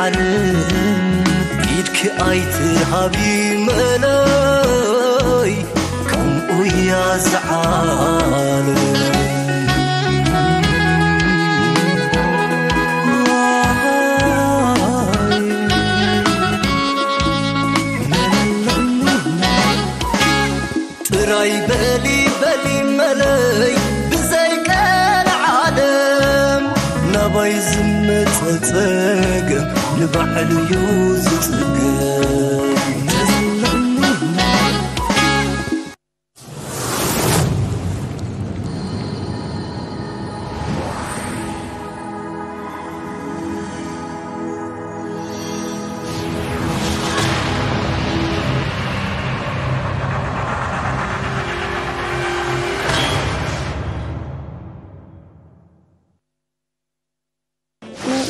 ዓለም ኢድኪ ኣይትሃቢ መለይ ከምኡ እያ ዝዓለም። ጥራይ በሊ በሊ መለይ ብዘይ ቀልዓለም ናባይ ዝመጸ ጸገም ንባዕሉ እዩ ዝጽገም።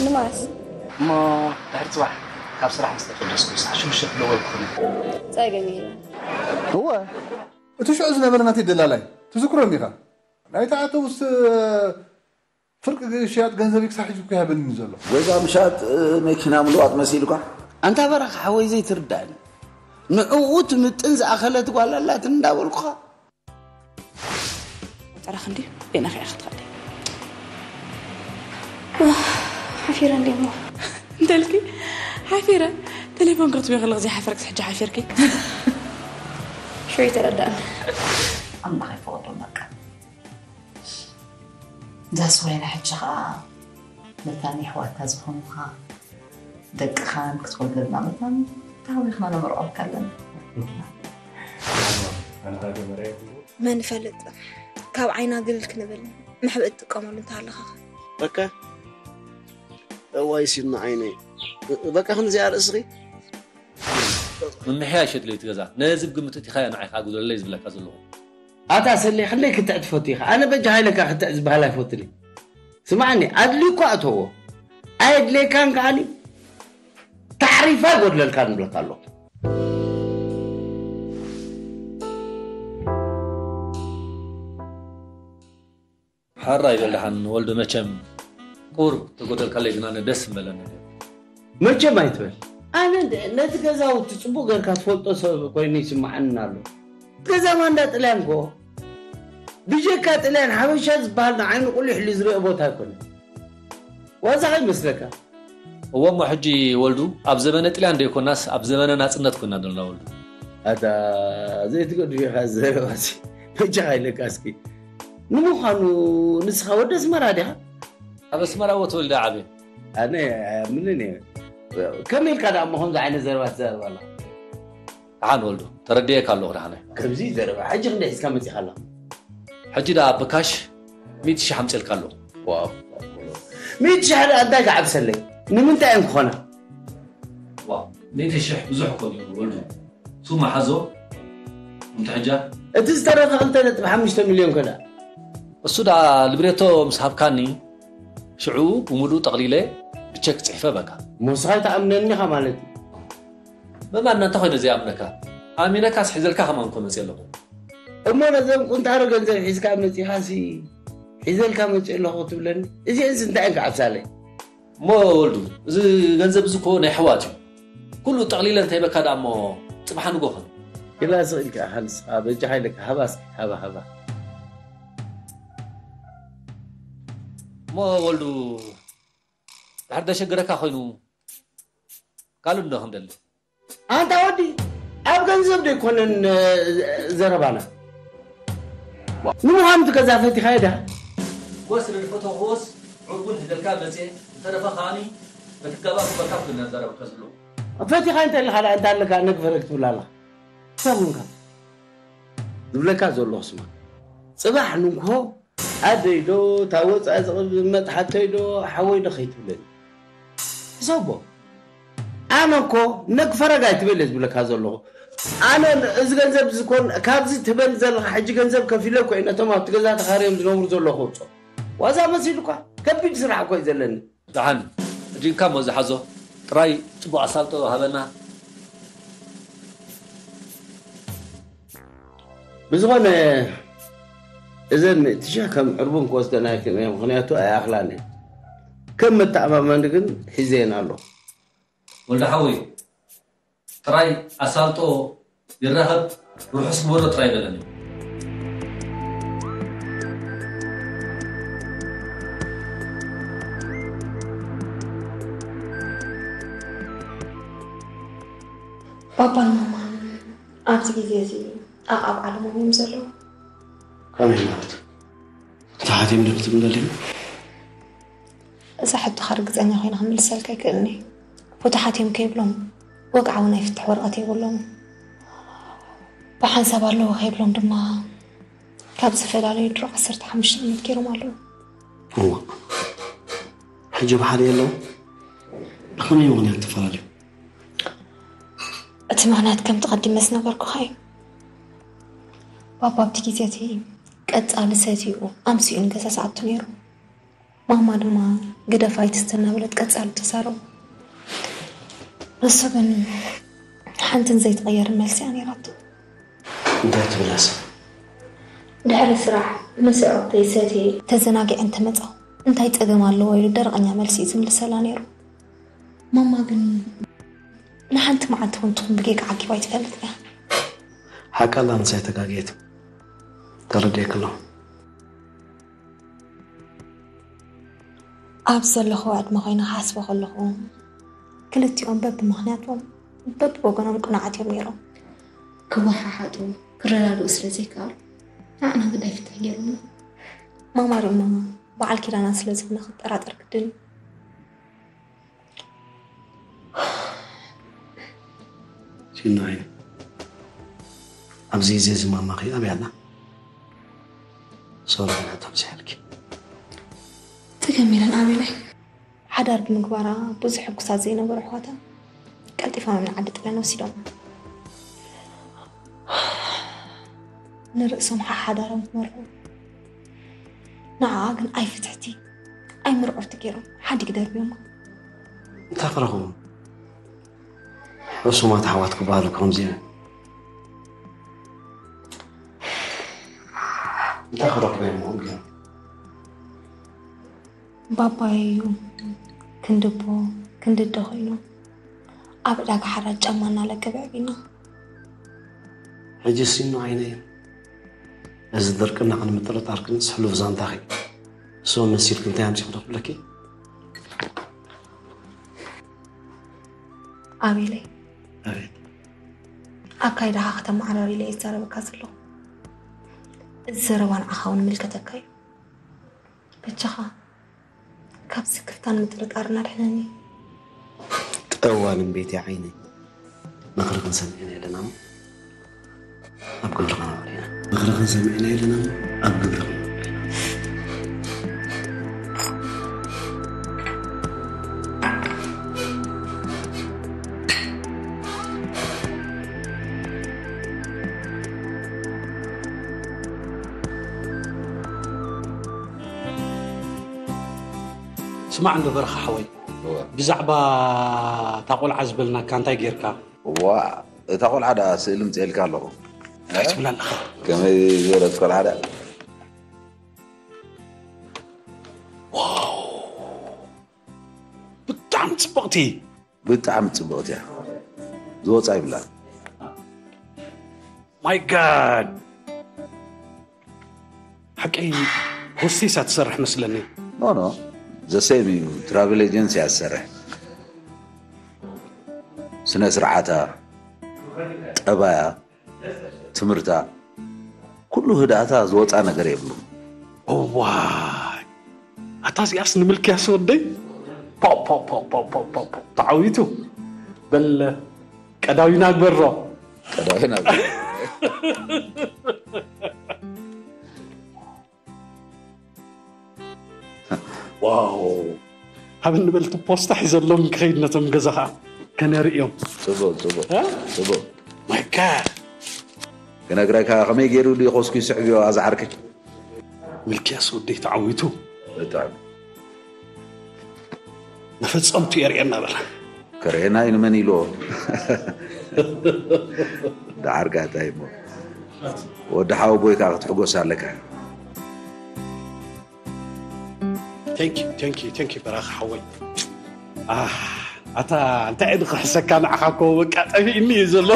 ንማስ እሞ ድሕሪ ፅባሕ ካብ ስራሕ ምስ ተፈለስኩ ሳዕ ሽዱሽተ ክደወልኩኹም። ፀገም የለን። እወ እቲ ሽዑ ዝነበረ ናተይ ደላላይ ትዝክሮም ኢኻ። ናይታ ኣውቶቡስ ፍርቂ ሽያጥ ገንዘበይ ክሳዕ ሕጂ እኮ ይሃበኒ ዘሎ። ገዛ ምሻጥ መኪና ምልዋጥ መሲልካ? ኣንታ በራኺ ሓወይ ዘይትርዳእኒ ንዕኡ ትምጥን ዝኣኸለት ጓል ኣላትኒ እንዳበልኩኻ ጠረኽ እንዲ ቤና ከያ ክትኸዲ ሓፊረ እንዲ እሞ እንተልኪ ሓፊረ ቴሌፎን ክትብዮ ከለኽ ዘይሓፈርክስ ሕጂ ሓፊርኪ ሽወይ ተረዳእኒ ኣምላኽ ይፈቕዶ በቃ ዛስ ወይኒ ሕጂ ኸዓ መታን የሕዋታ ዝኾኑኻ ደቅኻን ክትወልደልና መታን ተሃዊኽና ነመርዖካ ኣለና መን ይፈልጥ ካብ ዓይና ግልል ክንብል መሕብኢ ትጥቀመሉ እንተሃለኻ ኸ በቃ እዋይ ሲና ዓይነይ በቃ ከምዚኣ ርእስኺ ምምሕያሽ የድልዮ እቲ ገዛ ነዚ ብግምት እቲኻዮ ንዓይ ከዓ ግደለለይ ዝብለካ ዘለኹ ኣታ ሰሌ ክንደይ ክትዕ ትፈቱ ኢኻ ኣነ በጃኻ ኢለካ ክትዕ ዝበሃል ኣይፈቱን እየ ስማዕኒ ኣድልዩ እኳ እተዎ ኣየድልየካን ከዓኒ ታዕሪፋ ይጎድለልካ ንብለካ ኣለኹ ሓራይ በል ደሓን ወልዱ መቸም ቁሩብ ተጎደልካለይ ግን ኣነ ደስ ምበለኒ ነይሩ። መቸም ኣይትበል ኣነ ነቲ ገዛውቲ ጽቡቕ ጌርካ ትፈልጦ ሰብ ኮይኑ ይስምዓኒ ኣሎ። ገዛ ማንዳ ጥልያን ኮ ብጀካ ጥልያን ሓበሻ ዝበሃል ንዓይኑ ቁሊሕ ኢሉ ዝርኦ ቦታ ኣይኮነን። ዋዛ ከይመስለካ። እወ እሞ ሕጂ ወልዱ ኣብ ዘመነ ጥልያን ደይኮናስ ኣብ ዘመነ ናጽነት ኮይና ደላ ወልዱ። ኣታ ዘይትገድፍ ኢኻ እዚ ዘረባሲ በጃኻ ኢለካ እስኪ ንምዃኑ ንስኻ ወዲ ኣስመራ ዲኻ? ኣብ ኣስመራ እወ ተወልደ ዓብየ። ኣነ ኣይኣምንን እየ ከመይ ኢልካ ደኣ እሞ ከምዚ ዓይነት ዘረባ ትዛረብ ኣለኻ? ደሓን ወልዱ ተረዲኤካ ኣለኹ ደሓነ። ከምዚ ዘረባ ሕጂ ክንደይ ሒዝካ መጺኻ ኣለኻ? ሕጂ ደኣ ብካሽ ሚእቲ ሽሕ ኣምፅኤልካ ኣለኹ። ዋው ሚእቲ ሽሕ ደኣ እንታይ ክዓብሰለይ? ንምንታይ እየን ክኾና? ዋው ሚእቲ ሽሕ ብዙሕ እኮ ድዩ ወልዱ? ሱማ ሓዞ እንተ ሕጃ። እቲ ዝተረፈ ክልተ ነጥቢ ሓሙሽተ ሚልዮን ከ ደኣ? እሱ ደኣ ልብሬቶ ምስ ሃብካኒ ሽዑ ብሙሉእ ጠቕሊለ ብቸክ ፅሒፈ በካ። እሞ ንስኻ ኣይትኣምነኒ ኢኻ ማለት እዩ። መማን መን ተኾይነ ዘይኣምነካ? ኣሚነካስ ሒዘልካ ከማን እኮ መፅየ ኣለኹ። እሞ ነዘን ቁንጣሮ ገንዘብ ሒዝካ መፂኻሲ ሒዘልካ መፂየ ኣለኹ ትብለኒ? እዚአንስ እንታይ እየን ክዓብሳለይ? እሞ ወልዱ እዚ ገንዘብ እዚ እኮ ናይ ኣሕዋት እዩ። ኩሉ ጠቕሊለ እንተይበካ ደኣ እሞ ፅባሕ ንጎ ኸም። ግላ ስቕ ኢልካ ኢኻ ንስኻ በጃኻ ኢለካ ሃባ እስኪ ሃባ ሃባ። እሞ ወልዱ ድሕር ደሸገረካ ኮይኑ ካልእ እንዶ ከም ደሊ ኣንታ ወዲ ኣብ ገንዘብ ዶ ኣይኮነን ዘረባና ንምዃኑ እቲ ገዛ ፈቲኻዮ ድያ ወስ ንፈተኽዎስ ዕርቡን ሒዘልካ መፅየ ዝተረፈ ከዓኒ በቲ ገባ ክበካ ኩልና ንዛረበካ ዘሎ ፈቲኻ እንተ ኣለኻ ደኣ እንታ ኣለካ ነግፈረ ክትብል ኣለኻ ክሳብ እንካ ዝብለካ ዘለኹ ስማ ፅባሕ ንግሆ ኣደይ ዶ እታ ወፃኢ ዝቕመጥ ሓተይ ዶ ሓወይ ዶ ከይትብለኒ ሕሰቦ ኣነ እኮ ነግ ፈረግ ኣይትበል እየ ዝብለካ ዘለኹ ኣነ እዚ ገንዘብ ዝኮን ካብዚ ትበል ዘለካ ሕጂ ገንዘብ ከፊለ እኮ ነቶም ኣብቲ ገዛ ተኻርዮም ዝነብሩ ዘለኹ ውፅኦ ዋዛ መሲሉካ ከቢድ ስራሕ እኮ እዩ ዘለኒ ደሓን ሕጂ እንካ እሞ ዝሓዞ ጥራይ ፅቡቕ ኣሳልጦ ሃበና ብዝኾነ እዘን ምእቲ ሸሕ ከም ዕርቡን ክወስደን ኣይክእልን እየ ምኽንያቱ ኣይኣኽላን እየ ከም መተኣማመኒ ግን ሒዘየን ኣለኹ ወልደ ሓወይ፣ ጥራይ ኣሳልጦ ይራኸብ፣ ርሑስ ግበሮ ጥራይ በለኒ። ባባን ማማን ኣብዚ ግዜ እዚ ኣብ ኣብ ዓለሞም እዮም ዘለዉ። ከመይ ማለት? ፍትሓት እዮም ድብል ትብል ኣለዩ? እዛ ሕቶኻ ርግጸኛ ኮይነ ክምልሰልካ ኣይክእልን እየ። ፍቱሓት እዮም ከይብሎም ወግዓዊ ናይ ፍትሕ ወረቐት የብሎምን። ብሓንሳብ ኣለዉ ከይብሎም ድማ ካብ ዝፈላለዩ ድሮ ዓሰርተ ሓሙሽተ ዓመት ገይሮም ኣለዉ። እዋ ሕጂ ብሓደ የለዉ? ብኸመይ ምኽንያት ተፈላለዩ? እቲ ምኽንያት ከምቲ ቀዲመ ዝነገርኩኻ እዩ። ባባ ኣብቲ ግዜ እቲ ቀጻሊ ሰቲኡ ኣምሲኡ ንገዛ ዝኣቱ ነይሩ። ማማ ድማ ግደፍ ኣይትስተ እናበለት ቀጻሊ ተሳርቦ። ንሱ ግን ሓንትን ዘይትቕየርን መልሲ እያ ነይራቶ። እንታይ ትብላስ? ድሕሪ ስራሕ ምስ ኣዕሩኽተይ ሰትየ ተዘናጊዐ እንተመጻኹ እንታይ ጸገም ኣለዎ ኢሉ ደረቐኛ መልሲ እዩ ዝምልሰላ ነይሩ። ማማ ግን ንሓንቲ መዓልቲ እውን ትኹን ብጌጋ ዓጊባ ኣይትፈልጥን እያ። ሓቃ ኣላ፣ ንሳ ኣይተጋገየትን። ተረዲኤኪ ኣለኹ። ኣብ ዘለኹዎ ዕድመ ኮይነ ክሓስቦ ከለኹ ክልቲኦም በብምኽንያቶም በብወገኖም ቅኑዓት እዮም ነይሮም። ክወሓሓጡ ክረዳድኡ ስለ ዘይከኣሉ ንዓና ግዳይ ፍትሒ ገይሮምና። ማማ ድማ በዓል ኪዳና ስለ ዝኾነ ክጠራጠር ግድን እዩ። ሲኖ ዓይኒ፣ ኣብዚ ግዜ እዚ ማማኺ ኣበይ ኣላ? ሶሪ ግን ሕቶ ኣብዚሓልኪ። ተገሚረን ኣቤለይ። ሓዳር ብምግባራ ብዙሕ ሕጉሳት ዘይነበሩ ኣሕዋታ ቀልጢፎም ናብ ዓዲ ጥልያን ወሲዶም። ንርእሶም ሓሓዳሮም ክመርሑ ንዓኣ ግን ኣይፍትሕቲ ኣይምርዑርቲ ገይሮም ሓዲግ ደርብዮማ። እንታይ ክረኽቡ? ሕሱማት ኣሕዋት ክበሃሉ ከምዚ እዮም። እንታይ ክረኽቡ እዮም ግን? ባባይ እዩ ክንድቦ ክንድደ ኮይኑ ኣብ ዕዳጋ ሓራጅ ጫማ እናለገበ ዕቢና። ሕጂ ሲኖ ዓይነይ፣ እዚ ድርቅና ክንምጥርጣርክንስ ሕሉፍ ዛንታኺ። ንሱ መሲልኪ እንታይ ኣምፂኹ ዶ ክብለኪ? ኣቤለይ፣ ኣቤት። ኣካይዳኻ ከተመዓራሪ ኢለ እየ ዝዛረበካ ዘለኹ። እዚ ዘረባ ንዓኻ እውን ይምልከተካ እዩ። በጃኻ ካብ ስክፍታን ምጥርጣርን ኣድሕነኒ። ጠዋል እምቤት ዓይነይ፣ ምኽርኽን ሰሚዕና የለና እሞ ኣብ ግብሪ ከነውዕሎ ኢና። ምኽርኽን ሰሚዕና የለና እሞ ኣብ ግብሪ ከነውዕሎ ኢና። ስማዕ እንዶ በረኻ ሓወይ፣ እወ። ብዛዕባ እታ ቆልዓ ዝበልናካ እንታይ ጌርካ? ዋ፣ እታ ቆልዓ ደኣ ስእሊ ምፅኤልካ ኣለኹ። እንታይ ትብል ኣለኻ? ከመይ ዝበለት ቆልዓ ደኣ? ዋው፣ ብጣዕሚ ጽብቕቲ። ብጣዕሚ ጽብቕቲ እያ። ዝወፃ ይብላ። My God፣ ሓቀይ ሆስቴሳ ትሰርሕ መስለኒ። ኖ ኖ፣ ዘሴም እዩ። ትራቨል ኤጀንሲ እያ ትሰርሕ። ስነ ስርዓታ፣ ጠባያ፣ ትምህርታ፣ ኩሉ ህድኣታ ዝወፃ ነገር የብሉን። እዋይ፣ ኣታ እዚኣስ ንምልክያስ ወደይ። ፖ፣ ፖ፣ ፖ፣ ፖ፣ ፖ፣ ፖ፣ ፖ፣ ተዓዊቱ። በል ቀዳዊና ግበሮ። ቀዳዊና ግበሮ። ዋው፣ ሃብኒ በልቲ ፖስታ ሒዘሎም ክኸይድ ነቶም ገዛ ኸዓ ከነርእዮም። ጽቡቕ፣ ጽቡቕ፣ እ? ጽቡቕ። My God። ክነግረካ ከመይ ገይሩ ድዩ ኮስኩ ይስዕብዮ ኣዛ ዓርከይ? ምልክያስ ወደይ ተዓዊቱ። ብጣዕሚ። መፈጸምቱ የርእየና በላ። ከርእየና እዩ ንመን ኢልዎ? ደዓር ጋታ እሞ። ወዲ ሓወቦይ ከዓ ክትሕጎስ ኣለካ። Thank you, thank you, thank you በራኺ ሓወይ። ኣህ፣ ኣታ እንታይ እየ ክሕሰካ፣ ንዓኻ እኮ በቃ ጠፊእኒ እዩ ዘሎ።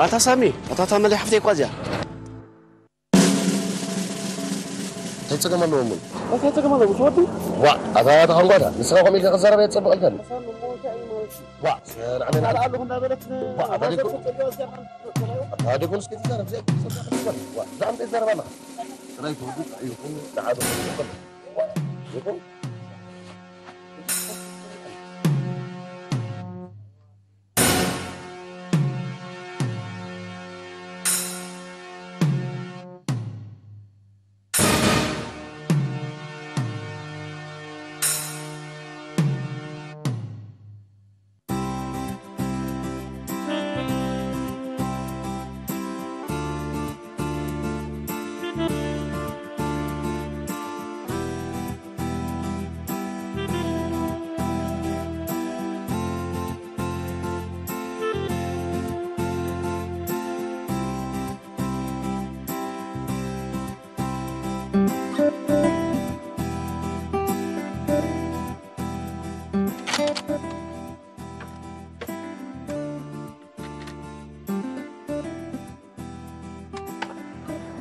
ኣታ ሳሚ፣ ኣታ፣ ኣታ መለይ ሓፍተይ እኳ እዚኣ። እንታይ ጸገም ኣለዎ እሞ? እንታይ ጸገም ኣለዎ? ምስ ወዲ? ዋ፣ ኣታ፣ ኣታ፣ ኸንጓታ፣ ንስኻ ከምኡ ኢልካ ክትዛረብ ኣይትጸብቐልካን። ዋ፣ ንዓመና። ኣታ፣ ኣታ፣ ደቂ ኣንስትዮ ትዛረብ፣ እዚኣ ክትዛረብ፣ ዋ፣ ብዛዕባ እንታይ ትዛረብ ኣለኻ? ጥራይ ትወዱ፣ ጥራይ ይኹን፣ ንዓዱ ይኹን። ዋ፣ ይኹን።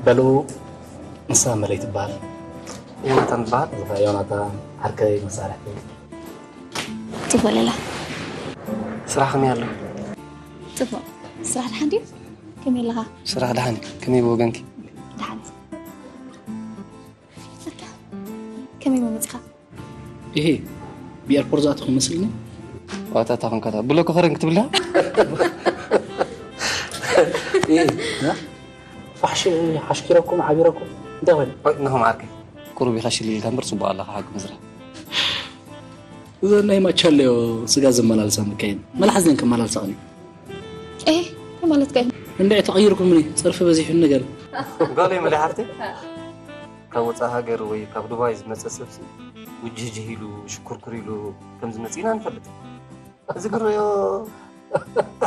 በሉ፣ ንሳ መለይ ትበሃል። ዮናታን ትበሃል። እዛ ዮናታን ዓርከይ፣ መሳርሕተይ። ጽቡቕ ሌላ። ስራሕ ከመይ ኣሎ? ጽቡቕ። ስራሕ ደሓን ድዩ? ከመይ ኣለኻ? ስራሕ ደሓን እዩ። ከመይ ብወገንኪ? ደሓን። ኣታ፣ ከመይ መመጽኻ? ኢሄ፣ ብኤርፖርት ዝኣተኹ መስልኒ? ዋታ፣ እታ ኾንካታ። ብሎክ ኸረን ክትብላ? ኢሄ፣ እ? ፋሕሽ ሓሽኪረኩም፣ ዓቢረኩም። እንታይ ኾይኑ? ኦይ፣ እንሆ መዓርከይ። ቁሩብ ኢኻ ሽል ኢልካ እምበር ጽቡቕ ኣለኻ፣ ሓቂ ምዝራብ። እዘን ናይ ማቻለዮ ስጋ ዘመላልሳ ምካይን። መላሓ እዘን ከመላልሳቕኒ። ኤ፣ እንታይ ማለትካ እዩ? እንድዒ ተቐይርኩምኒ፣ ጸርፊ በዚሑ ነገር። ጓለይ መለይ ሓፍተይ፣ ካብ ወጻኢ ሃገር ወይ ካብ ዱባይ ዝመጸ ሰብሲ ውጅህጅህ ኢሉ፣ ሽኩርኩር ኢሉ ከም ዝመጽእ ኢና ንፈልጥ። እዚ ክርእዮ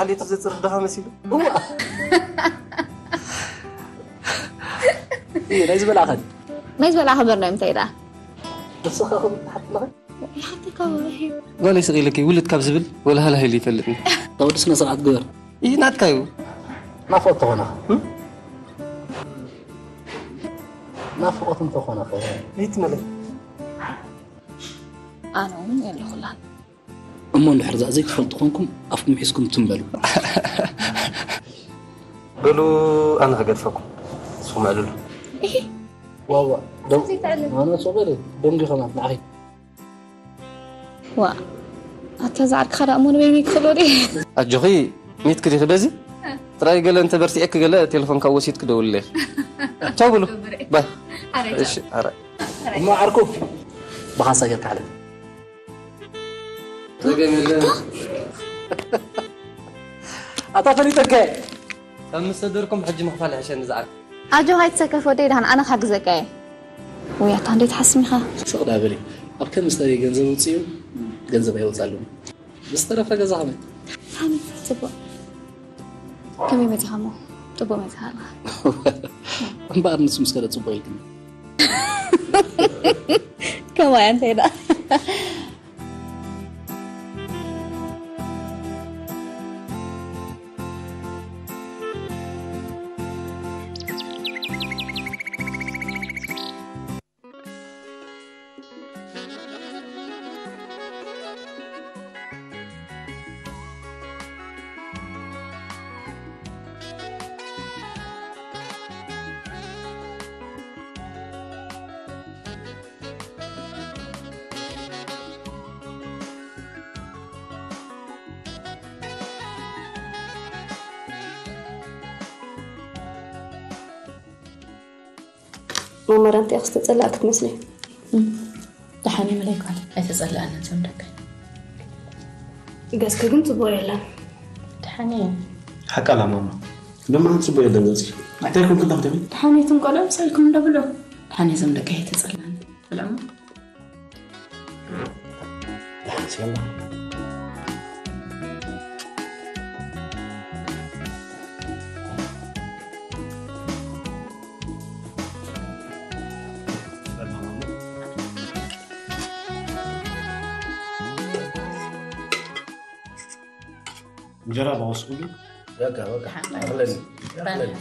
ዓሌቱ ዘጽርፍ ድኻ መሲሉ። እዋ። እየ፣ ናይ ዝበላዕኻን? ናይ ዝበላዕኻ እምበር ናይ ምንታይ ደኣ? ንስኻ ከም ትሓትለኻ? ይሓተካ ወላሂ። ጓለይ ስቕ ኢልኪ ውልድ ካብ ዝብል ወላ ሃላህ ኢሉ ይፈልጥኒ። ወዲ ስነ ስርዓት ግበር። ይህ ናትካ እዩ። ናፍቖት ተኾነ። እም? ናፍቖት እንተኾነ ኸ? ይትመለይ። ኣነ እውን የለኹላን። እሞ እንድሕር እዛ ዘይትፈልጡ ኮንኩም ኣፍኩም ሒዝኩም ትም በሉ። በሉ ኣነ ክገድፈኩም። ንስኹም ኣዕልሉ። እሂ። ዋዋ፣ ደም-፣ ዘይተዕልል። ኣነ ሱቕ በለ፣ ደንጊ ከማን ንዓኺ። ዋ፣ ኣታ ዝዓርክኻ ደኣ እሞ ንበይነይ ክኽእሎ ድየ? ኣጆኺ፣ ሚትኪ ዲኺ በዚ? ጥራይ ገለ እንተ በርቲዐኪ ገለ ቴሌፎንካ ወሲድኪ ደውልለይ። ቻው በሉ። ባይ። ኣረ፣ ቻው። እሺ፣ ኣረ። እሞ ዓርኩ፣ ብኻንሳ ጌርካ ሓለፍ። ጸገም የለን። ኣታ ፈሊጠከ። ካብ ምስ ሰደርኩም ሕጂ ምኽፋል ይሕሸኒ ዝዓርኩ። ኣጆኻ ኣይትሰከፍ ወደይ፣ ደሓን ኣነ ክሓግዘካ እየ። ውይ ኣታ እንዴት ሓስሚኻ? ስቕ ዳ በሊ። ኣብ ከም ምስ ተበይ ገንዘብ ውፅኡ፣ ገንዘብ ኣይወፃሉን። ዝተረፈ ገዛ ከመይ? ሓመድ ጽቡቕ። ከመይ መጺኻ እሞ? ጽቡቕ መጺኻ ኣለኻ። እምበኣር ንሱ ምስ ከደ ጽቡቕ ኢልክኒ። ከማይ ኣንተ ኢዳ። ማማ ዳንቴ ክስተጸላእ ክትመስሊ። እም። ደሓን እየ መለይኳል። ኣይተጸልኣንን ዘምደካ። ገጽኪ ግን ጽቡቕ የለን። ደሓን እየ። ሓቃ ላ ማማ። ደማ ጽቡቕ የለን ገጽኪ። እንታይ ኮንኩ እንዳ ክትብል? ደሓን እየ ትም ቆልዑ ሰልኩም እንዳ ብሎ። ደሓን እየ ዘምደካ ኣይተጸልኣንን። ብልዕሞ። ደሓን ሲያላ። እንጀራ ባወስኩሉ በቃ በቃ አህለን አህለን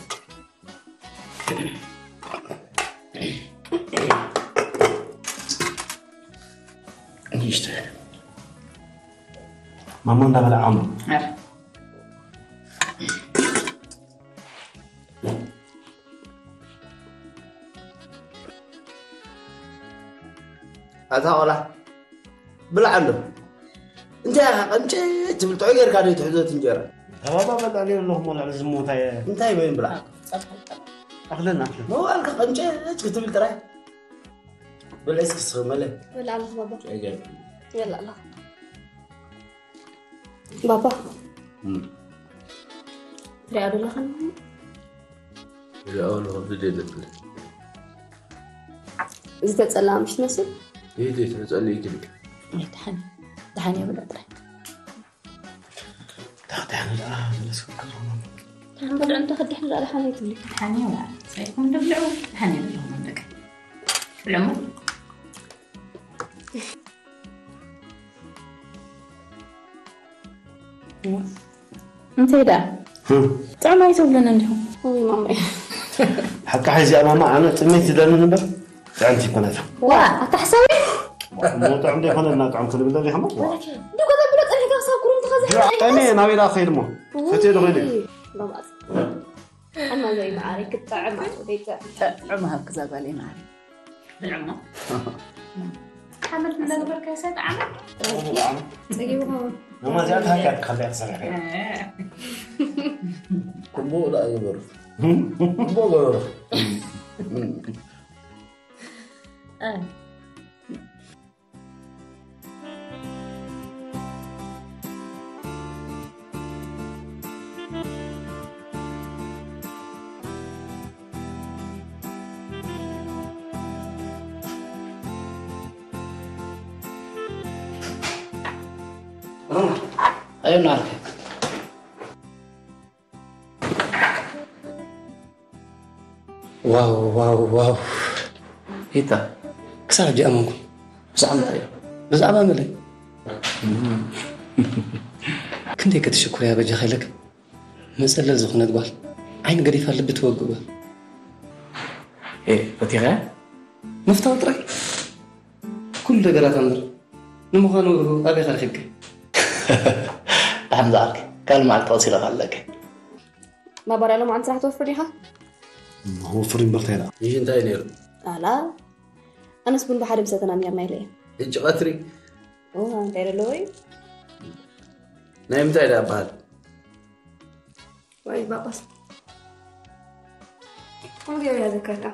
ይሽተ ማማ እንዳበላ ዓሙ ኣታ ቆላ ብላዕ ኣሎ እንታይ ኢኻ ቀንጨ ትብል ጥዑይ ጌርካ ዶ ትሕዞ እቲ እንጀራ ተባባ በላዕ ኣለኹ ሞላ ዝሞ እንታይ እንታይ በይን ብላዕ ኣኽለን ኣኽለን መዋልካ ቀንጨ ክትብል ጥራይ ብልዕ እስኪ ስኽመለ በላዕ ኣለኹ ባባ ጨገር በላዕ ኣለኹ ባባ ትሪኣ ዶ ኣለኻ ሪኣ ኣለኹ ድሌ ኣለብለ ዝተጸላ ምሽ ትመስል ይህዲ ተጸልዩ ትብል ደሓን ደሓን የብሎ ጥራይ ደሓን ደኣ ዘለስ ተንበል እንተ ክድሕ ንላለ ሓን ትብሊ ደሓን የብላ ሰይኩም ድብልዑ ደሓን የብልኹም ደቂ ብልዑ እንታይ ደኣ ጥዑም ኣይትብልን እንዲኹም ወይ ማማይ ሓቂ ሓይዚ ኣማማ ኣነ ጥሜት ይደልን እምበር ጥዕምቲ ይኮነታ ዋ ኣታ ሕሳዊ እሞ ጥዑም ዘይኮነ እና ጥዑም ክንብል ደሊኻ እሞ እንዲ ጎዛ ብሎ ጸኒሕካ ክሳብ ኩሩም ትኸዝሕ ጠሜ ናበይ ደኣ ክኸይድ እሞ ፈትየ ዶ ኸይደ ኣማ ዘይመዓረይ ክጥዕም ኣሉ ደይጥዕም ጥዑም ሃብ ክዛ ጓለይ መዓረይ ብልዕሞ ሓመድ እንዳገበርካ ሰጥ ዓመት ጸጊቡ ኸውን መማዚኣ ታካ ትኸልያ ትሰርሕ ጽቡቕ ደኣ ገበሩ ጽቡቕ ገበሩ Ayun na. ዋው ዋው ዋው ኢታ ክሳብ ሕጂ ኣመንኩ ብዛዕባ እንታይ ብዛዕባ መለይ ክንደይ ክትሽኩር እያ በጃ ከይለክ መፀለል ዝኾነት ጓል ዓይኒ ገዲፋ ልቢ ትወግእ ጓል ፈቲኻ ምፍታው ጥራይ ኩሉ ነገራት ኣምር ንምዃኑ ኣበይ ኸረኺብካ ብሓምዚ ዓርኪ ካልእ መዓልቲ ቀሲረኻ ኣለካ ማባርያ ሎማዓንቲ ስራሕ ትወፍር ዲኻ? ወፍር እምበር እንታይ ደኣ? ይሽ እንታይ ነይሩ? ኣላ ኣነስ ቡን ብሓደ ምሰተና ነርና ኢለ እየ። ሕጂ ቀትሪ? እዋ እንታይ ደለዎ እዩ? ናይ ምንታይ ደኣ በሃል? ወይ ባባስ ኩሉ ገበያ ዘከርካ።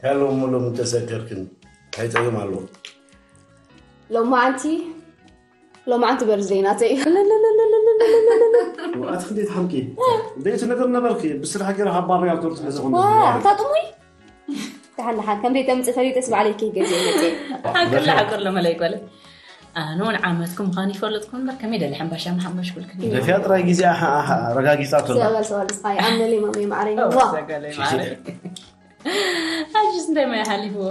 ሄሎ ሙሉ ምተሰከርክን እንታይ ጸገም ኣለዎ? ሎማዓንቲ ሎማዓንቲ በርዝደይ ናተይ እዩ። ኣቲ ክንደይ ትሓምቂ? ደይቲ ነገር ነበርኪ ብስራሕ ገይረ ሃባር ያልተወርት ስለዝኾነ ኣታ ጥሙይ ደሓን ደሓን ከም ደይተምፅእ ፈሊጠስ ባዕለይ ኬክ ገዚአ መፅእ። ሓቅለ ሓቅሎ መለይ ጓለ ኣነ እውን ዓመትኩም ምዃን ይፈልጥኩም እምበር ከመይ ደለ ሕምባሻ ምሓመሽኩልክን እዩ። ደፊያ ጥራይ ግዜ ረጋጊፃ ትሎ። ሰበል ሰበል ስፋይ ኣመሌ ማመይ ማዕረይ ዋ። ሰገለይ ማዕረይ። ኣጅስ እንታይ ማይ ሓሊፍዎ?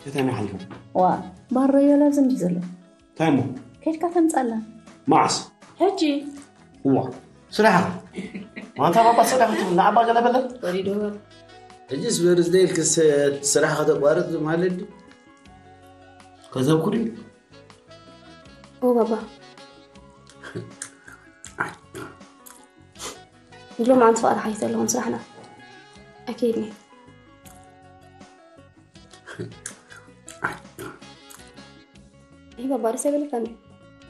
እንታይ ማይ ሓሊፍዎ? ዋ ባረዮ ላብዚ እንዲ ዘሎ እንታይ እሞ ከድካ ተምጻላ መዓስ ሕጂ እዋ ስራሕ ማንታ ባባ ስራሕ ትብል ንዓባ ገለ በለ ወሪዶ ሕጂስ በርዝደይ ኢልክስ ስራሕ ከተቋርጥ ማለት ድዩ ከዘብኩ ድዩ ኦ ባባ ሎማዓንቲ ፍቓድካ ኣይተለኹን ስራሕና ኣኪድኒ ይህ ባባ ደስ ኣይበለካን እዩ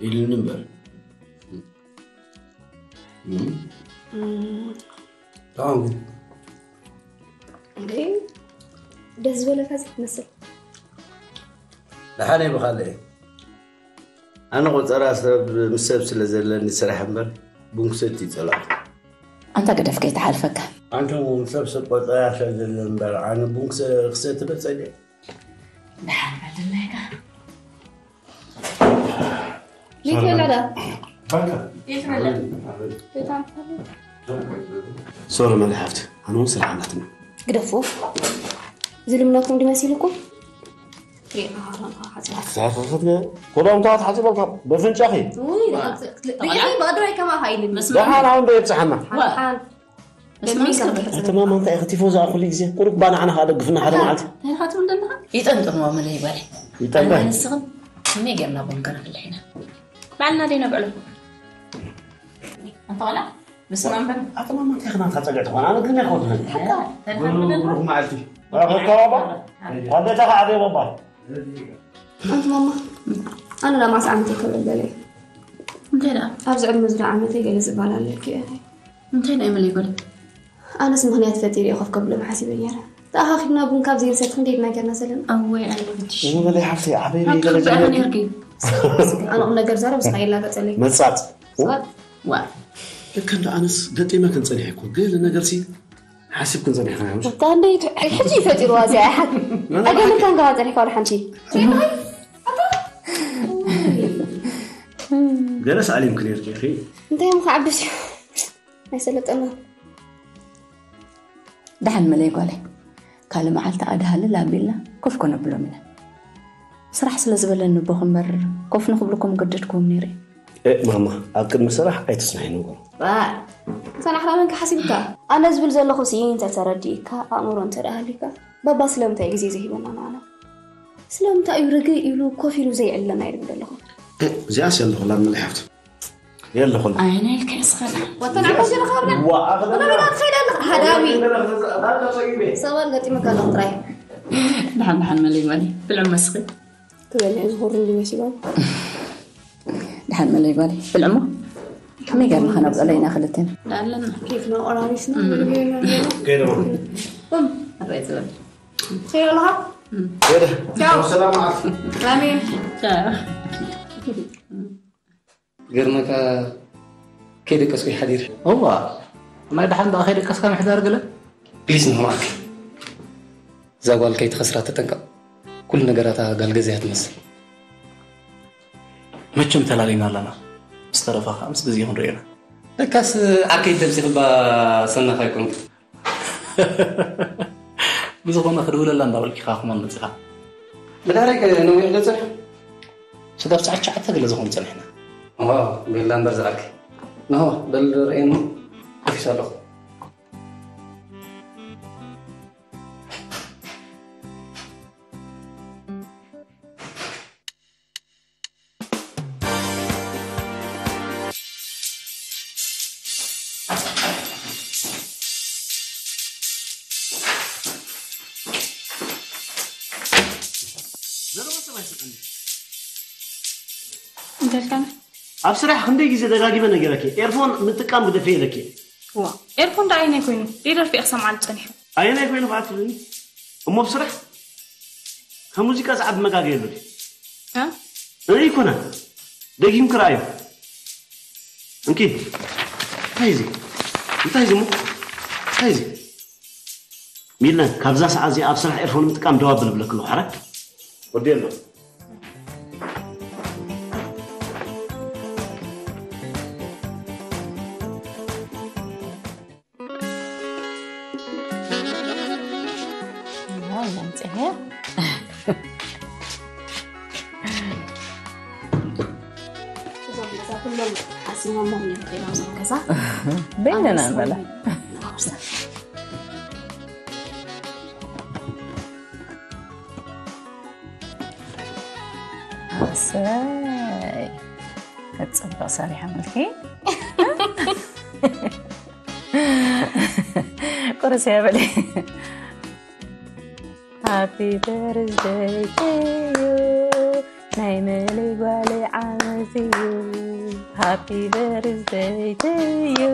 ኢሉኒ እምበር እንዴ ደስ ዝበለካ ዚ ትመስል ደሓን እየ ብኻልእ። ኣነ ቆጸራ ሰብ ምስ ሰብ ስለ ዘለኒ ስራሕ እምበር ቡን ክሰቲ ይጸላእኩ። ኣንታ ግደፍ ከይትሓልፈካ። ኣንተ እውን ሰብ ሰብ ቆጸራ ስለ ዘለኒ እምበር ኣነ ቡን ክሰ- ክሰቲ ዶ ጸሊእ? ደሓን በል ድላይካ። ይትበላ ዳ? ባካ። ይትበላ። ሶሪ መሊ ሓፍቲ፣ ኣነ እውን ስራሕ ኣላትና። ግደፉ። ዝልምነኩም ድመሲልኩም? ክዳውንታት ሓፂበልካ በፍንጫኺ። ውይ፣ ብኣድራይ ከማ ሃይልን። ደሓን ኣሁን ዶ የብፅሓና? ሓን። በስመ ኣብ። ኣተማማ እንታይ ኢኺ ቲፎ ዝኣ ኩሉ ግዜ? ቁሩብ ባና ዓና ከዓ ደግፍና ሓደ መዓልቲ። እንታይ ኢኻ ትብል ዘለኻ? ይጠንጥንዎ መለይ ጓለይ። ይጠንጠን። ኣነ ንስኽን ከመይ ጌርና ቡን ከነፍልሕ ኢና? ባዕልና ደይ ነብዕሎ። ኣንተ ቆልዓ፣ ንስና እምበር። ኣተማማ እንታይ ኢኺ ናትካ ጸግዒ ትኾን? ኣነ ግን ኣይኮንኩን። ሓታ፣ እንታይ ኢኻ ትብል ዘለኻ? ብሩኽ መዓልቲ። ረኸብካ ባባ? ኣዴታ ከዓ ዓብየ ባባ። ኣንቲ ማማ፣ ኣነ ዳ ማዕስ ዓመተይ ከብለል ገለ እዩ። እንታይ ደኣ? ኣብዚ ዕድመ እዚ ዳ ዓመተይ ገለ ዝበሃል ኣለኪ እየ። እንታይ ደኣ ይመለይ ጓለይ? ኣነስ ምኽንያት ፈጢሩ እየ ኮፍ ከብሎም ሓሲበ ነይረ። ተኣኻኺብና ቡን ካብ ዘይንሰቲ ክንደይ ድና ጌርና ዘለና። ኣወይ፣ ኣነ ብትሽ። እሞ በለይ ሓፍተይ፣ ዓበይ ኣብ ገለ ክበያ ጀመርኪ? ነርኪ። ኣነ ቁም ነገር ዛረብ እስኻ የላገጸለይ። መጻጽ። ዋ። ልክ እንደ ኣነስ ገጢመክን ጸኒሐ እኮ። ገለ ነገርሲ ሓሲብክን ጸኒሕክን፣ ሓሙሽ? ወታ እንደ ይቱ-፣ ሕጂ ይፈጢርዋ እዚኣ፣ ሓ-፣ መመ-፣ ኣገምታን ገባ ጸኒሕካ ወላ ሓንቲ። ገለስ ዓሊምኪ ነይርኪ ኢኺ። እንታይ እዮም ክዓብስ እዩ? ኣይሰለጠና። ደሓን መለይ ጓለይ። ካልእ መዓልቲ ኣድሃልል ኣቢልና ኮፍ ከነብሎም ኢና። ስራሕ ስለ ዝበለኒ እቦ ክምበር ኮፍ ንኽብልኩም ገደድክዎም ነይረ። እ፣ ማማ፣ ኣብ ቅድሚ ስራሕ ኣይትጽንሒ ንብሮ። ዋ፣ ሰላሕራ መን ክሓሲብካ? ኣነ ዝብል ዘለኹ ሲ እንተ ተረዲእካ፣ ኣእምሮ እንተ ደኣ ሃልዩካ፣ ባባ ስለምንታይ ግዜ ዘይሂበና ንዓና? ስለምንታይ እዩ ርግእ ኢሉ ኮፍ ኢሉ ዘይዕልለና ይብል ዘለኹ? እ፣ እዚኣስ የለኹላን መለይ ሓፍቲ። የለኹን። ኣይ፣ ናይ ኢልካ እስኻ። ወተን ዓባይ ዘለኻ ኣብና። ዋ፣ ኣኽለ ወላ በላ ትኸይድ ኣለኻ። ሃዳሚ። ሰባት ገጢሙካ ኣለኹ ጥራይ። ደሓን፣ ደሓን፣ መለይ፣ መለይ። ብልዑ መስኺ። ክበልዕ ዝኹርን ድዩ መሲሎም? ደሓን፣ መለይ፣ መለይ። ብልዑ እሞ። ከመይ ጌርና ኸነብዕሎ ኢና ክልቴና? ደኣ ኣለና። ኬፍና ቆራሪስና። እም። ገይረማ። እም። ኣባይ ዝበል። ትኸይድ ኣለኻ? እም። ገይረ። ቻው። ሰላም ዓፍ። ኣሜን። ቻው። ገርመካ ከይደቀስኩ ይሓዲር። እዋ፣ ናይ ደሓን ደኣ ከይደቀስካ ምሕዳር ገለ? ፕሊስ ንኽምዓኪ። እዛ ጓል ከይትኸስራ ተጠንቀቕ። ኩሉ ነገራታ ጋል ገዛ እያ ትመስል። መቸም ተላሊና ኣለና። ምስ ተረፋ ከዓ ምስ ግዜ ክንሪኦ ኢና። ለካስ ዓርከይ ተምሲኽባ ሰናፍ ኣይኮንኩ። ብዝኾነ ክድውለላ እንዳበልኪ ኢኻ ከማን መጺኻ። ብዳረይ ከ ነዊሕ ዶ ጸኒሑ? ስጋብ ሰዓት ትሽዓተ ገለ ዝኾን ጸኒሕና። እሆ፣ ቤላ እምበር ዝኣኪ። እንሆ፣ በል ርእየኒ፣ ከፊቱ ኣለኹ። ዘረባ ሰብ ኣይስምዕን እዩ። እንታይ ኢልካኒ? ኣብ ስራሕ ክንደይ ግዜ ደጋጊመ ነጊረኪ፣ ኤርፎን ምጥቃም ግደፊ ኢለኪ። ዋ፣ ኤርፎን ደኣ ኣየናይ ኮይኑ? ደይደርፊ እየ ክሰምዓሉ ጸኒሐ። ኣየናይ ኮይኑ ከዓ ትብልኒ? እሞ ኣብ ስራሕ ካብ ሙዚቃ ዝዓቢ መጋገ የሎ ድዩ? እ? እ፣ ኣይኮነን። ደጊምኪ ረኣዮ። እንኪ፣ እንታይ እዚ? እንታይ እዚ እሞ? እንታይ እዚ? ሚለን፣ ካብዛ ሰዓት እዚኣ ኣብ ስራሕ ኤርፎን ምጥቃም ደው ኣብል እብለኪ ኣለኹ፣ ሓራይ? ወዲ ኣሎ። እዞም ገዛ ኩሎም ሓሲሞም እዮም ከይዶም እዞም ገዛ። በይንና ኣነስ ንበላ። ኣሰይ፣ ክትጽብቕ ሰሪሖምልኪ። ቁርስ እያ በሊ። Happy birthday to you፣ ናይ መለይ ጓለይ ዓመት እዩ። Happy birthday to you።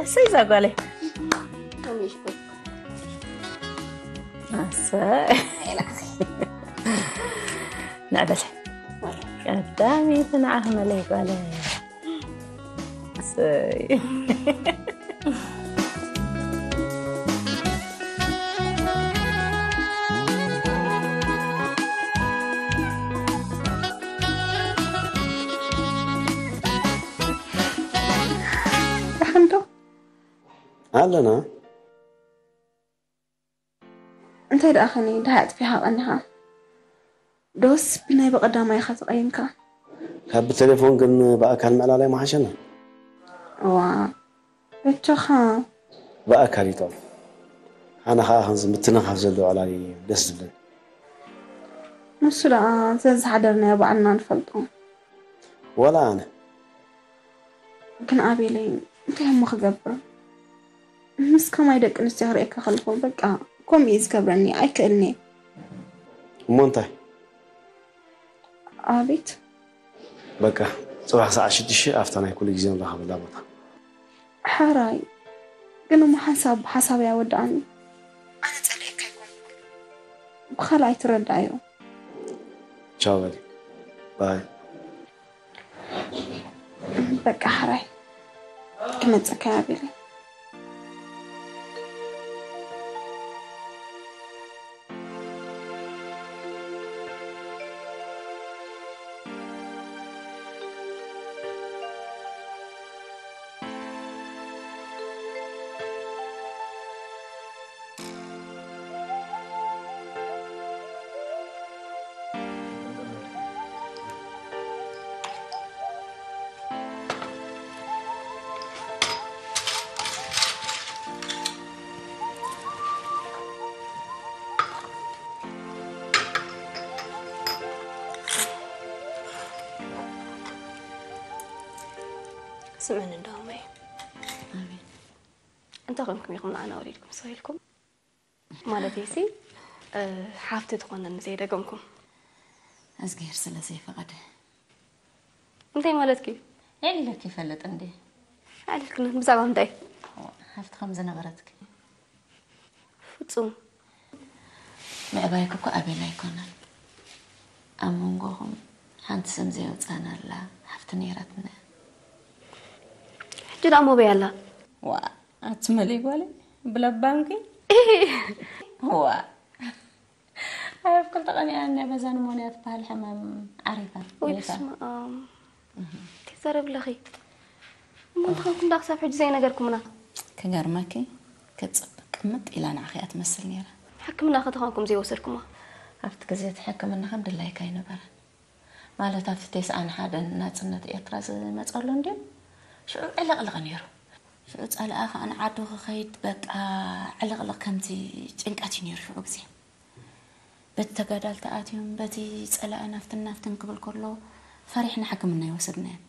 እሰይ እዛ ጓለይ። ኣሰ ንዕበለ ቀዳሚት ንዓኺ መለይ ጓለ። እሰይ። ደሓንዶ ኣለና። እንታይ ደኣ ኸኒ ድሃይ ኣጥፊኻ ቀኒኻ? ዶስ ብናይ ብቐዳማይ ኢኻ ተቐይምካ? ካብ ብቴሌፎን ግን ብኣካል ምዕላል ኣይምሓሸና? እዋ፣ በጃኻ። ብኣካል ይጥዕም። ኣነ ኸኣ ከምዚ ምትንኻፍ ዘለዎ ዕላል እዩ ደስ ዝብለኒ። ንሱ ደኣ ዘዝሓደርናዮ ባዕልና ንፈልጦ። ወላ ኣነ። ግን ኣቤለይ፣ እንታይ እሞ ክገብር? ምስ ከማይ ደቂ ኣንስትዮ ክርእየካ ከለኹ፣ በቃ፣ ከምኡ እዩ ዝገብረኒ፣ ኣይክእልን እየ። እሞ እንታይ? ኣቤት። በቃ፣ ጽባሕ ሰዓት ሽዱሽተ ኣብታ ናይ ኩሉ ግዜ ንራኸበላ ቦታ። ሕራይ፣ ግን እሞ ሓንሳብ ብሓሳብ እያ ወድኣኒ። ኣነ ጸሊኤካ ኣይኮንኩን። ብኻልእ ኣይትረድኣዮ። ቻው በሊ። ባይ። በቃ ሕራይ። ክመጸካ እያ ኣቤለይ። ስምዕኒ እንዶ እመይ። ኣሜን። እንታይ ኮንኩም ኢኹም ንዓና ወሊድኩም ስቕ ኢልኩም? ማለተይሲ፣ እ፣ ሓፍቲ ትኾነኒ ዘይደገምኩም። እዝግሄር ስለ ዘይፈቐደ። እንታይ ማለትኪ? የዕሊለኪ ይፈልጥ እንዴ? ኣዕሊልክኒ ብዛዕባ ምንታይ? ሓፍቲ ከም ዝነበረትኪ። ፍጹም። ምዕባይኪ እኮ ኣቤል ኣይኮነን። ኣብ መንጎኹም ሓንቲ ስም ዘየውጻእናላ ሓፍቲ ነይራትና። ሕጂ ደኣ ኣበይ ኣላ? ዋ፣ ኣቲ መለይ ጓለይ፣ ብለባምኪ? ዋ። ኣብ ክልተ ቀን እያ እኒኣ በዛ ኒሞንያ ትበሃል ሕማም ዓሪፋ። ወይ ሞይታ። በስመ ኣብ። እህ። ትዛረቢ ኣለኺ። እሞ እንተኾንኩም ደኣ ክሳብ ሕጂ ዘይነገርኩምና? ክገርመኪ፣ ክትጽብቕ ቅምጥ ኢላ ንዓኺ እያ ትመስል ነይራ። ሕክምና ከተኾንኩም ዘይወሰድኩማ? ኣብቲ ግዜ እቲ ሕክምና ከም ድላይካ ኣይነበረን። ማለት ኣብቲ ተስዓን ሓደን ናጽነት ኤርትራ ዝመጸሉ እንድዩ። ሽዑ ዕልቕልቕ ነይሩ። ሽዑ ጸላኣ ከኣ ንዓዱ ክኸይድ በቃ ዕልቕልቕ ከምቲ ጭንቀት እዩ ነይሩ ሽዑ ግዜ። በቲ ተጋዳልቲ ኣትዮም፣ በቲ ጸላኢ ናፍትን ናፍትን ክብል ከሎ ፈሪሕና ሕክምና ኣይወሰድናዮን።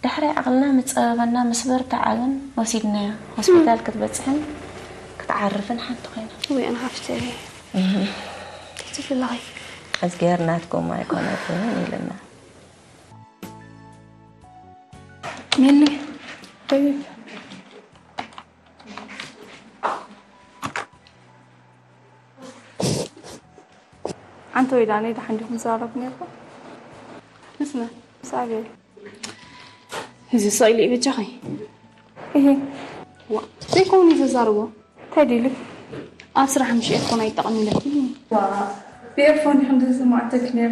ዳሕራይ ዓቕልና ምስ ጸበበና ምስ በርትዓ ግን ወሲድናያ። ሆስፒታል ክትበጽሕን ክትዓርፍን ሓንቲ ኮይና። ወይ ኣነ ሓፍተይ። እህ። እንታይ ትብሊ ኣለኺ? እዝግሄር ናትኩም ኣይኮነትን ኢልና። ሜሊ፣ ደይብ። ሓንቲ ወይ ዳነይ ደሓን ዲኹም ትዛረቡ ነይርኩም? ምስ መን? ምስ ኣቤል። እዚ ስቕ ኢሉ እዩ በጃኺ። እሄ። ዋ፣ ዘይከውን እዩ ዘዛርቦ። እንታይ ድዩ ኢሉ? ኣብ ስራሕ ምሽ ኤርፎን ኣይጠቐም ኢለኪ። ዋ፣ ብኤርፎን እዩ ክንዲ ዝስማዕ ተኪ ነይሩ።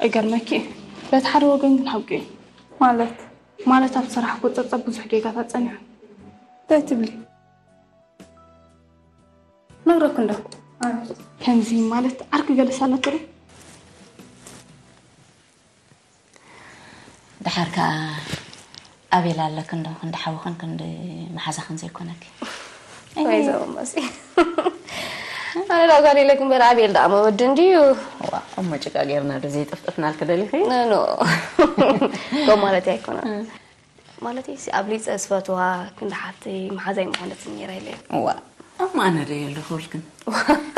እገርመኪ፣ በቲ ሓደ ወገን ግን ሓቂ እዩ። ማለት? ማለት ኣብ ስራሕ እኮ ጸብጻብ ብዙሕ ጌጋታት ጸኒሑ። እንታይ ትብሊ? ነግረኩ እንዶ። ከምዚ ማለት ዓርኪ ገለስ ኣለኪ ዶ? ደሓር ከኣ ኣቤል ኣለኪ እንዶ፣ ክንዲ ሓውኽን ክንዲ መሓዛኽን ዘይኮነኪ። ወይ ዘበን መሲ። ኣነ ዳኣ ጓል ኢለኪ እምበር ኣቤል ደኣ መወዲ እንድዩ። ዋ፣ እሞ ጭቃ ጌርና ዶ ዘይጥፍጥፍናልኪ ደሊኺ? ኖ፣ ኖ። ከምኡ ማለት ኣይኮነን። እ። ማለተይሲ ኣብሊፀ ዝፈትዋ ክንዲ ሓፍተይ መሓዛይ ምኾነትኒ ነይራ ኢለ። እዋ፣ እሞ ኣነ ዶ የለኹልክን?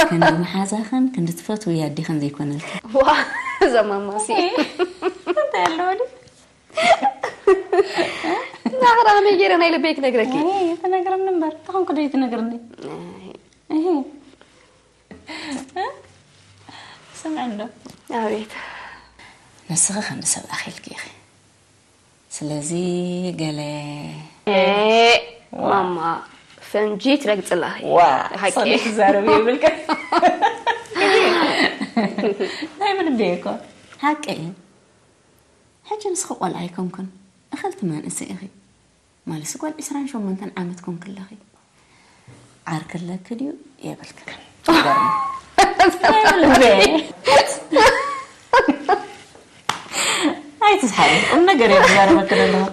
ክንዲ መሓዛኽን ክንዲ ትፈትውያ ኣዴኽን ዘይኮነልክን? ዋ፣ እዛ ማማሲ። እንታይ ኣለዎ ድዩ? ናኽራ ከመይ ገይረ ናይ ልበይ ክነግረኪ? እይ፣ ተነግረኒ እምበር፣ ተኾንኩ ዶ ትነግርኒ? እይ። እህ። ስምዒ እንዶ። ኣቤት። ንስኺ ከም ሰብ ኣኺልኪ ኢኺ። ስለዚ ገለ ማማ፣ ፈንጂ ትረግጽላኺ። ዋ፣ ሓቂ። ሰሊክ ዘረብ ይብልካ። ናይ ምን እንደ እኮ ሓቂ እዩ። ሕጂ ንስኺ ቆልዓ ኣይኮንኩን፣ እኽልቲ መንእሰይ ኢኺ። ማለትሲ ጓል ዕስራን ሸሞንተን ዓመት ኮንክለኺ። ዓርኪ ኣለኪ ድዩ የብልክን? ኣይትስሓቂ፣ ቁም ነገር እየ ዝዛረበኪ ዘለኹ።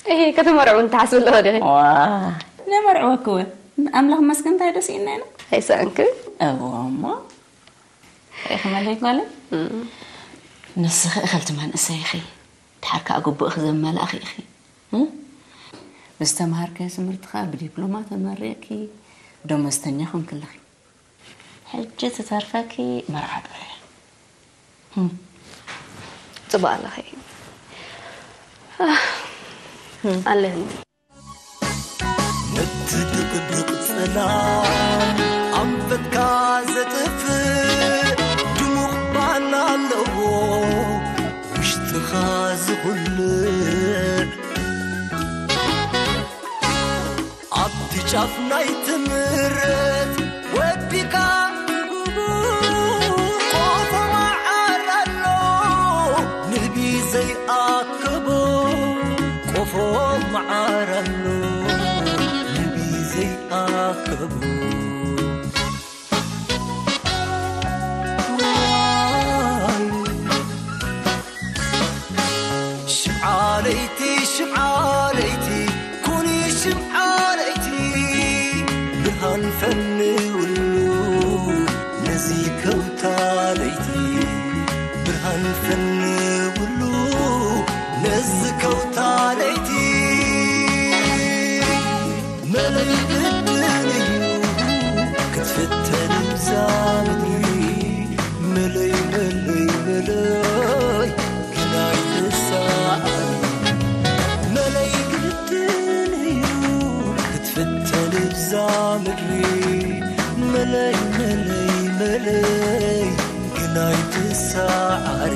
እሂ፣ ከተመርዕውኒ ትሓስቢ ኣለኺ ዲኺ? ዋ፣ ነመርዕወኪ እውን። ኣምላኽ መስገን እንታይ ደስ ኢልና ኢና። ኣይሰኣንክን? እዎ እሞ። ርኢኺ መለይ ጓለይ? ንስኺ እኽልቲ መንእሰይ ኢኺ። ድሓር ከኣ ግቡእኺ ዘመላእኺ ኢኺ። እም? ብዝተምሃርካዮ ትምህርቲ ከኣ ብዲፕሎማ ተመሪቕኪ፣ ደሞዝተኛ ኮንኪ ኣለኺ። ሕጂ ትተርፈኪ መርዓ ጥራይ እያ። እም። ጽቡቕ ኣለኺ። ኣህ፣ ኣለኒ። ነቲ ድቕድቕ ጸላም ኣንፈትካ ዘጥፍእ ድሙቕ ባና ኣለዎ ውሽጥኻ ዝኹልዕ። ኣብቲ ጫፍ ናይ ትምረት ወዲካ ቆፎ መዓር ኣሎ ንህቢ ዘይኣከቦ። ቆፎ መዓር ኣሎ ንህቢ ዘይኣከቦ። ሽምዓ ለይቲ፣ ሽምዓ ለይቲ፣ ኩኒ ሽምዓ ለይቲ፣ ብርሃን ፈንውሉ ነዚ ከውታ ለይቲ፣ ብርሃን ፈንውሉ ነዚ ከውታ ለይቲ። መለይ ግድን እዩ ክትፍተን እዛ ምድሪ። መለይ፣ መለይ፣ መለይ ግን ኣይትሰዓሪ። መለይ ግድን እዩ ክትፍተን እዛ ምድሪ። መለይ፣ መለይ፣ መለይ ግን ኣይትሰዓሪ።